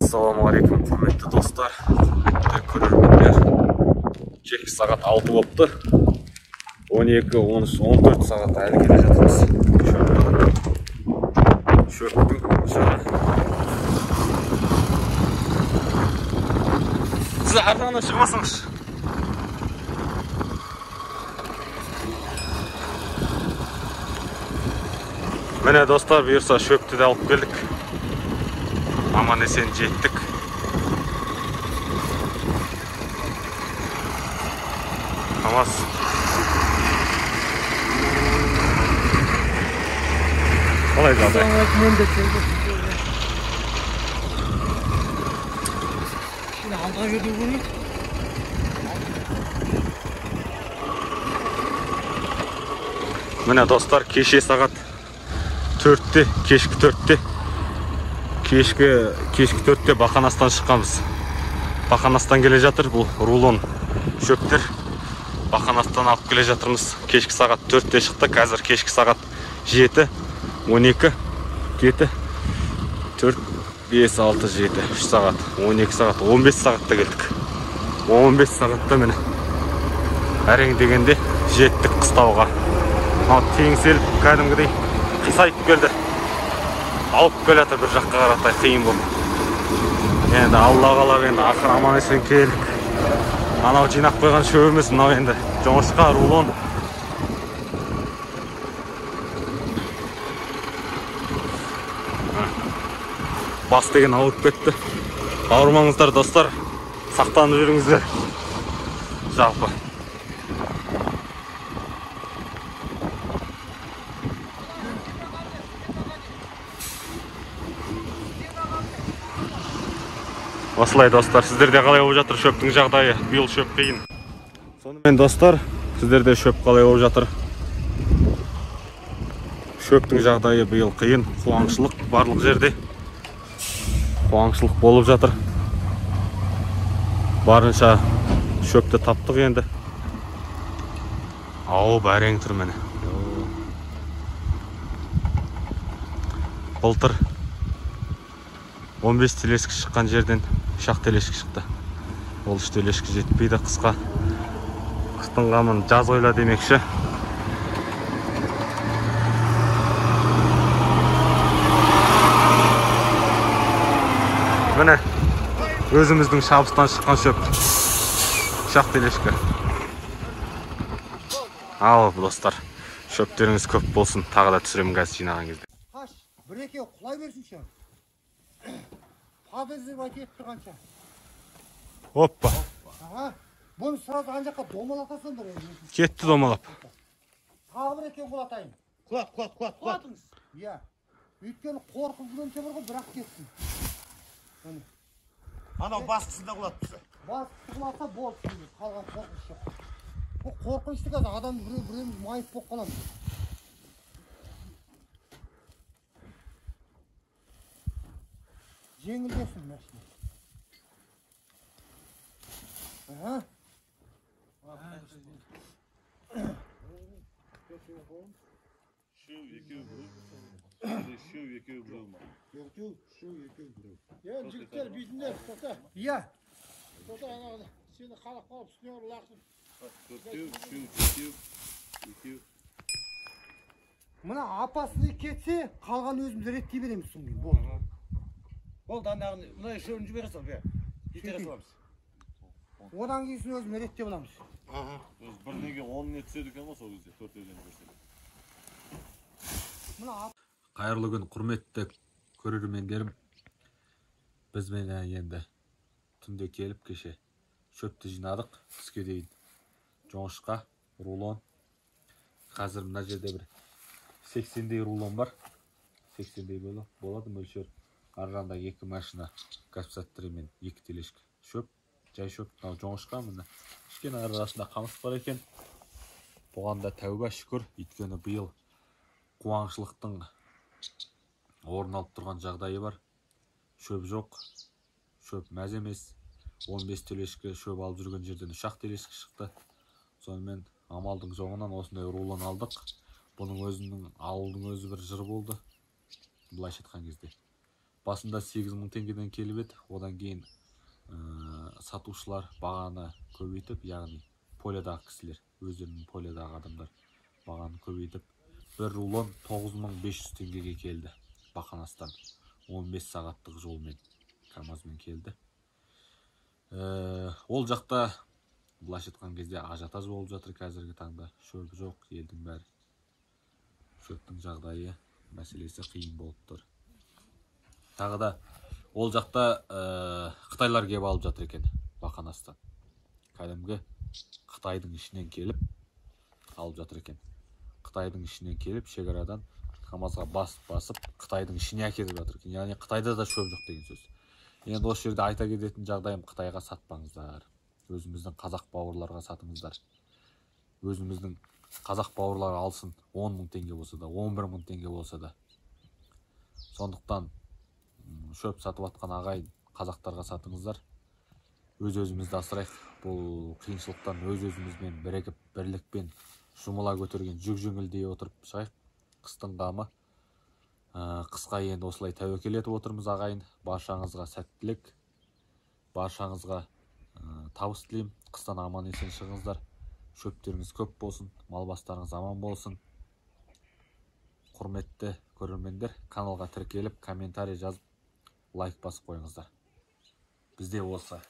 Ассалаумағалейкум, құрметті достар, құрметті көрермендер. Кешкі сағат 6 болыпты. 12, 13, 14 сағат әлі келе жатырмыз. Шөптің жыры. Сіз ар жағынан шығып. Міне достар, бұйырса шөпті де алып келдік. Аман есен жеттік. Камаз. Қалай жағдай? Міне достар, кеше сағат 4-те, кешкі 4-те, кешкі 4-те Бақанастан шыққанбыз. Бақанастан келе жатыр бұл рулон шөптер. Бақанастан алып келе жатырмыз. Кешкі сағат 4-те шықты, қазір кешкі сағат 7, 12, 7, 4, 5, 6, 7, 3 сағат, 12 сағат, 15 сағатта келдік. 15 сағатта міне әрең дегенде жеттік қыстауға. Мынау теңселіп кәдімгідей қисайып келді. Алып келе жатыр бір жаққа қаратай қиын болды. Енді Алла қалап енді ақыр аман есен келдік. Анау жинап қойған шөбіміз мынау енді жоңышқа, рулон. Бас деген ауырып кетті. Ауырмаңыздар достар, сақтанып жүріңіздер. Жалпы. Осылай достар, сіздерде қалай болып жатыр шөптің жағдайы? Биыл шөп қиын. Сонымен достар, сіздерде шөп қалай болып жатыр? Шөптің жағдайы биыл қиын, қуаңшылық барлық жерде. Қуаңшылық болып жатыр. Барынша шөпті таптық енді. Ауып әрең тұр міне. Былтыр 15 телешкі шыққан жерден 3-ақ телешкі шықты. Ол 3 телешкі жетпейді қысқа. Қыстың қамын жаз ойла демекші. Міне өзіміздің шабыстан шыққан шөп. 3-ақ телешкі. Ал достар, шөптеріңіз көп болсын. Тағы да түсіремін қазір жинаған кезде. Қаш, бір екеу құлай берсінші. Подозревать етіп тұрғанша. Оппа. Аға, бұны сразу ана жаққа домалатасыңдар. Кетті домалап. Тағы бір екеуін құлатайын. Құлат, құлат, құлат, құлатыңыз. Иә. Өйткені қорқып жүргенше бар ғой, бірақ кетсін. Анау басқысында құлатты. Басқысы құлатса болды, қалған қорқыныш жоқ. Бұл қорқынышты қазір адам біреуіміз майып болып қаламыз. Жеңілдесін машина. Аха. Үшеу, екеу, біреу. Үшеу, екеу, біреу ма? Төртеу, үшеу, екеу, біреу. Енді жігіттер бүйтіңдер, тоқта. Иә. Тоқта, анау сені қалап қалып үстіне лақтырып. Төртеу, үшеу, жетеу, екеу. Мына апасыны кетсе, қалған өзіміз реттей береміз содан кейін. Болды. Болды, анағын мына үшеуін жібере сал, бе. Итере саламыз. Одан кейін өзім реттеп аламыз. Аха. Өз бір неге 10 не түседі екен ғой сол кезде, төртеуден жіберсек. Мына қайырлы күн, құрметті көрермендерім. Біз міне енді түнде келіп кеше шөпті жинадық түске дейін. Жоңышқа, рулон. Қазір мына жерде бір 80-дей рулон бар. 80-дей болады мөлшер. Ар жағында екі машина капсаттырымен екі телешкі шөп, жай шөп, мынау жоңышқа, міне кішкене арасында қамыс бар екен. Бұған да тәуба шүкір, өйткені биыл қуаңшылықтың орын алып тұрған жағдайы бар. Шөп жоқ, шөп мәз емес. 15 телешкі шөп алып жүрген жерден 3-ақ телешкі шықты. Сонымен амалдың соңынан осындай рулон алдық. Бұның өзінің ауылдың өзі бір жыр болды. Былайша айтқан кезде. Басында 8000 теңгеден келіп еді. Одан кейін сатушылар бағаны көбейтіп, яғни полядағы кісілер, өздерінің полядағы адамдар бағаны көбейтіп, бір рулон 9500 теңгеге келді Бақанастан. 15 сағаттық жолмен КамАЗбен келді. Ол жақта былайша айтқан кезде ажиотаж болып жатыр қазіргі таңда. Шөп жоқ, елдің бәрі. Шөптің жағдайы, мәселесі қиын болып тұр. Тағы да ол жақта қытайлар келіп алып жатыр екен Бақанастан. Кәдімгі Қытайдың ішінен келіп алып жатыр екен. Қытайдың ішінен келіп шекарадан КамАЗға басып Қытайдың ішіне әкеліп жатыр екен. Яғни Қытайда да шөп жоқ деген сөз. Енді осы жерде айта кететін жағдайым, Қытайға сатпаңыздар. Өзіміздің қазақ бауырларға сатыңыздар. Өзіміздің қазақ бауырлар алсын, 10 000 теңге болса да, 11 000 теңге болса да. Сондықтан шөп сатып жатқан ағайын, қазақтарға сатыңыздар. Өз өзімізді асырайық. Бұл қиыншылықтан өз өзімізбен бірігіп, бірлікпен жұмыла көтерген жүк жеңілдей отырып шығайық. Қыстың қамы. Қысқа енді осылай тәуекел етіп отырмыз ағайын. Баршаңызға сәттілік, баршаңызға табыс тілеймін. Қыстан аман есен шығыңыздар. Шөптеріңіз көп болсын, мал бастарыңыз аман болсын. Құрметті көрермендер, каналға тіркеліп, комментарий жазып, лайк басып қойыңыздар. Бізде осы.